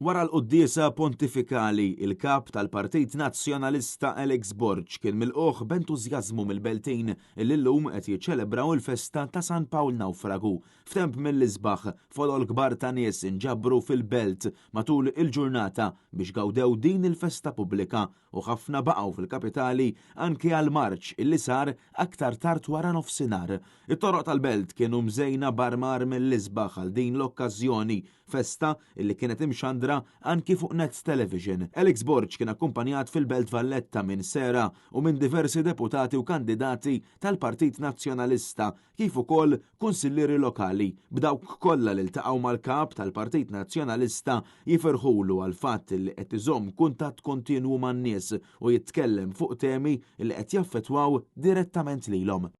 Wara l-quddiesa pontifikali, il-Kap tal-Partit Nazzjonalista Alex Borg kien milqugħ b'entużjażmu mill-Beltin illi llum qed jiċċelebraw il-festa ta' San Pawl Nawfragu. F'temp mill-isbaħ, folol kbar ta' nies inġabru fil-Belt matul il-ġurnata biex gawdew din il-festa pubblika u ħafna baqgħu fil-kapitali anki għall-marċ illi sar aktar tard wara nofsinhar. It-toroq tal-Belt kienu mżejna b'armar mill-isbaħ għal din l-okkażjoni, Festa illi kienet imxandra anki fuq Net Television. Alex Borg kien akkumpanjat fil-Belt Valletta minn Sera u minn diversi deputati u kandidati tal-Partit Nazzjonalista kif ukoll kunsillieri lokali, b'dawk kollha li ltaqgħu mal-Kap tal-Partit Nazzjonalista jifirħulu għall-fatt li qed iżomm kuntatt kontinwu man-nies u jitkellem fuq temi li qed jaffettwaw direttament lilhom.